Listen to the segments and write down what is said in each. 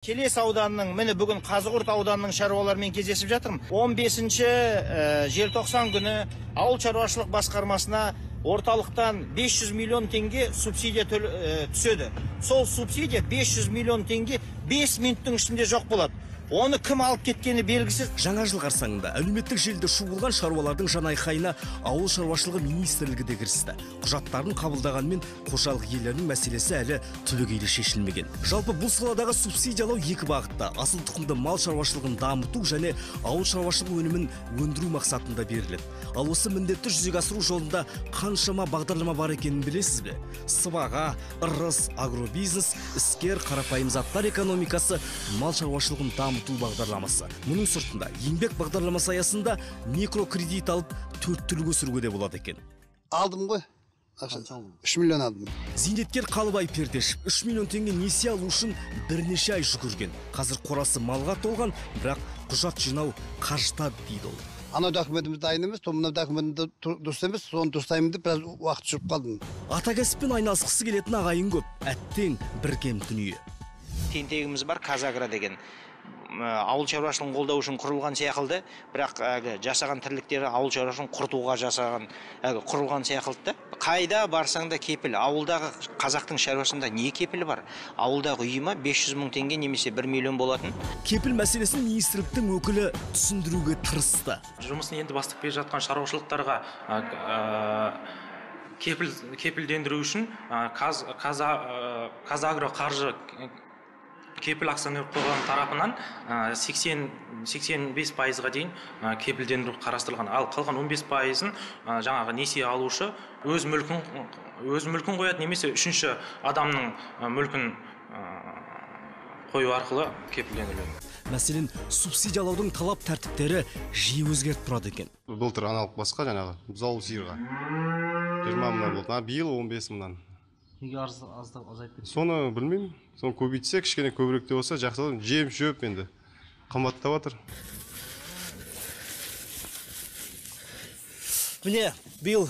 Келес ауданының, міне бүгін Қазығұрт ауданының шаруаларымен кездесіп жатырмын. 15 желтоқсан күні ауыл шаруашылық басқармасына орталықтан 500 миллион теңге субсидия түседі. Сол субсидия 500 миллион теңге 5 минуттың ішінде жоқ болады. Оны кім алып кеткені белгісіз. Жаңа жыл қарсаңында әлеуметтік желіде шу болған шаруалардың жанайқайына ауыл шаруашылығы министрлігі де кірісті. Құжаттарын қабылдағанмен қожалық иелерінің мәселесі әлі түбегейлі шешілмеген. Жалпы бұл саладағы субсидиялау екі бағытта: асыл тұқымды мал шаруашылығын дамыту және ауыл шаруашылығы өнімін өндіру мақсатында беріледі. Ал осы міндетті жүзеге асыру жолында қаншама бағдарлама бар екенін білесіз бе? Сыбаға, ырыс, агробизнес, іскер, қарапайым заттар экономикасы, мал шаруашылығын дамыту бағдарламасы. Мұның сыртында еңбек бағдарламасы аясында микрокредит алып 4 түлік өсіруге де болады екен. Алдым ғой. 3 миллион алдым. Зейнеткер Қалыбай Пердешев 3 миллион теңге несие алу үшін бірнеше ай жүгірген. Қазір қорасы малға толған, бірақ құжат жинау қажытады дейді ол. Анау документіміз дайын емес, мынау документіміз дұрыс емес, соны дұрыстаймын деп біраз уақыт жүріп қалдым. Ата кәсіппен айналысқысы келетін ағайын көп, әттең бір кем дүние. Тентегіміз бар, Казагро деген. Ауыл шаруашылығын қолдау үшін құрылған сияқты, бірақ әлгі жасаған тірліктері ауыл шаруашылығын құртуға жасаған, әлгі құрылған сияқты. Қайда барсаң да кепіл. Ауылдағы қазақтың шаруасында не кепілі бар? Ауылдағы үйіме 500 мың теңге немесе 1 миллион болатын. Кепіл мәселесін министрліктің өкілі түсіндіруге тырысты. Жұмысын енді бастап келе жатқан шаруашылықтарға кепілдендіру үшін Казагро қаржы кепіл акционерлік қоғамы тарапынан 85%-ға дейін кепілдендіру қарастырылған. Ал қалған 15%-ын жаңағы несие алушы өз мүлкін қояды немесе үшінші адамның мүлкін қою арқылы кепілдендіріледі. Мәселен, субсидиялаудың талап тәртіптері жиі өзгеріп тұрады екен. Былтыр аналық басқа жаңағы бұзау сиырға 20 мыңнан болды, биыл 15 мыңнан. Неге азайып кетті? Соны білмеймін. Соны көбейтсе, кішкене көбірек те болса, жақсы болады. Жем, шөп енді қымбаттап жатыр. Міне, биыл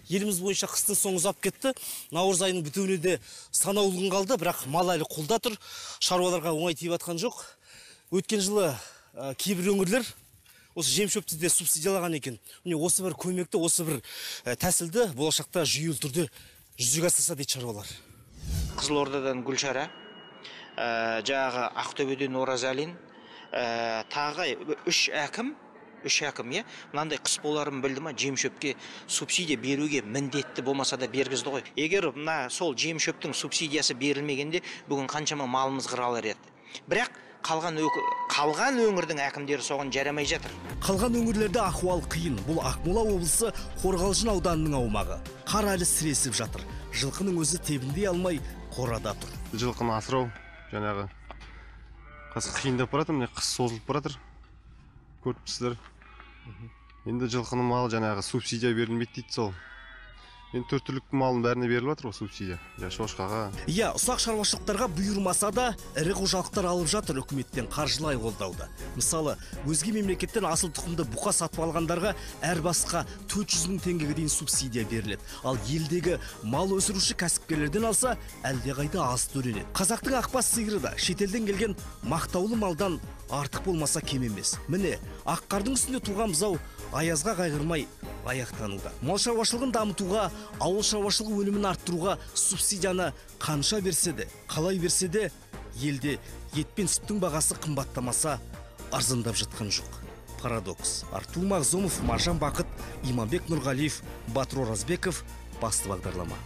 еліміз бойынша қыстың соңы ұзап кетті. Наурыз айының бітуіне де санаулы күн қалды, бірақ мал әлі қолда тұр. Шаруаларға оңай тиіп жатқан жоқ. Өткен жылы кейбір өңірлер осы жем шөпті де субсидиялаған екен. Міне, осы бір көмекті, осы бір тәсілді болашақта жүйелі түрде жүзеге асырса дейді шаруалар. Қызылордадан Гүлшара, жаңағы Ақтөбеден Оразалин, тағы үш әкім, иә, мынандай қыс боларын білді ма, жем шөпке субсидия беруге міндетті болмаса да бергізді ғой. Егер мына сол жем шөптің субсидиясы берілмегенде бүгін қаншама малымыз қырылар еді. Бірақ қалған өңірдің әкімдері соған жарамай жатыр. Қалған өңірлерде ахуал қиын. Бұл Ақмола облысы Қорғалжын ауданының аумағы. Қар әлі сіресіп жатыр. Жылқының өзі тебіндей алмай қорада тұр. Жылқыны асырау жаңағы қазір қиындап баратыр, міне қыс созылып баратыр. Көріп тұрсыздар. Енді жылқының малы жаңағы субсидия берілмейді дейді сол. Енді төрт түліктің малының бәріне беріліп жатыр ғой субсидия. Шошқаға. Иә, ұсақ шаруашылықтарға бұйырмаса да, ірі қожалықтар алып жатыр үкіметтен қаржылай қолдауды. Мысалы, өзге мемлекеттен асыл тұқымды бұқа сатып алғандарға әр басқа 400 мың теңгеге дейін субсидия беріледі. Ал елдегі мал өсіруші кәсіпкерлерден алса, әлдеқайда аз төленеді. Қазақтың ақбас сиыры да шетелден келген мақтаулы малдан артық болмаса кем емес. Міне, ақ қардың үстінде туған бұзау аязға қайғырмай аяқтануда. Мал шаруашылығын дамытуға, ауыл шаруашылығы өнімін арттыруға субсидияны қанша берсе де, қалай берсе де, елде ет пен сүттің бағасы қымбаттамаса арзандап жатқан жоқ. Парадокс. Артур Мағзомов, Маржан Бақыт, Иманбек Нұрғалиев, Батыр Оразбеков, басты бағдарлама.